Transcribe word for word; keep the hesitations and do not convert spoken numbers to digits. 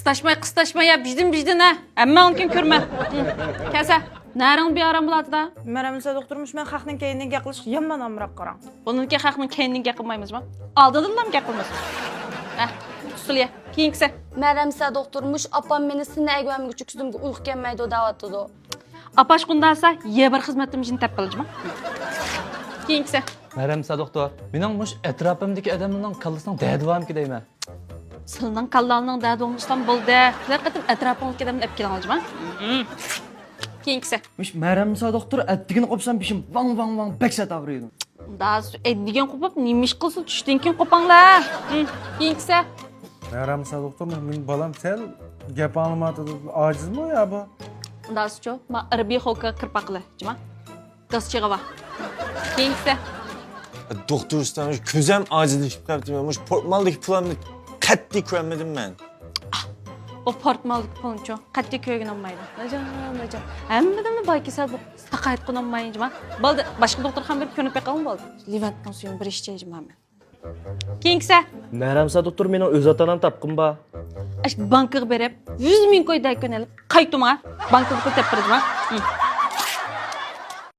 قىستاشماي، قىستاشماي يا، بىجدىن، بىجدىن ھە. ھەممەڭنىڭكىنى كۆرمە. ھىم. كەلسە، نەرىڭ بىئارام بولاتىدا؟ مەرھەمسە دوختۇر، مۇشۇ مەن خەقنىڭ كەينىدىن گەپ قىلىشقا يامان ئامراق قاراڭ. بۇنىڭكى خەقنىڭ كەينىدىن گەپ قىلمايمىزمۇ؟ ئالدىدىنلام گەپ قىلمىسۇن. ھە، تۇتۇلۇيە. كېيىنكىسى. مەرھەمسە دوختۇر، مۇشۇ ئاپام مېنى سىننى ئەگىۋەرمىگۈچە كۈزۈمگە ئۇيقۇ كەلمەيدۇ دەۋاتىدۇ. ئاپاش قۇنداق دېسە، يە بىر خىزمەتتىن مۇشۇنى تېپىپ بېرىلىجىما. كېيىنكىسى. مەرھەمسە دوختۇر، مېنىڭ مۇشۇ ئەتراپىمدىكى ئادەملەرنىڭ كاللىسىنىڭ دەردى بارمىكى دەيمەن. سىلىنىڭ كاللاڭنىڭ دەردى بولمىسىلا بولدى. بىر قېتىم ئەتراپىڭىزدىكى ئادەمنى ئەپ كېلىڭلىجىما. كېيىنكىسى. مۇشۇ مەرھەمسە دوختۇر، ئەتىگىنى قوپسام بېشىم ۋاڭ ۋاڭ ۋاڭ بەك سەت ئاغرىيدۇ. ئۇنداق ئەتىگەن قوپۇپ نېمە ئىش قىلسۇن، چۈشتىن كېيىن قوپاڭلار. كېيىنكىسى. مەرھەمسە دوختۇر، مېنىڭ بالام سەل گەپ ئاڭلىمايۋاتىدۇ، ئاجىزمۇ يا بۇ؟ ئۇنداقسىچۇ، ما ئىربىي خوكا كىرىپ باققىلى، جۇما. گاز چىغىۋا. كېيىنكىسى. دوختۇر ئۇستا، كۆزۈم ئاجىزلىشىپ قاپتۇ. مۇشۇ پورتمالدىكى پۇلۇمنى قەتئىي كۆرەلمىدىم مەن. ئۇ پورتمالدىكى پۇلنىچۇ قەتئىي كۆرگىنى بولمايدۇ. ناجان، ناجان. ھەممىدىنمۇ باي كېسەل بۇ. ساقايتقىنى بولمايدۇ، جۇما. بولدى، باشقا دوختۇرخانا بېرىپ كۆرۈنۈپ بېقىڭ بولدى. لېۋەنتنىڭ سۈيىنى بىر ئىچەي، جۇما مەن. كېيىنكىسى. مەرھەمسە دوختۇر، مېنىڭ ئۆز ئاتا-ئانام تاپقىنىم بار. ئاشۇ بانكىغا بېرىپ، يۈز مىڭ كوي دەكۈن ئېلىپ، قايتىما. بانكىدا پۇل تېپىپ بېرىدىما.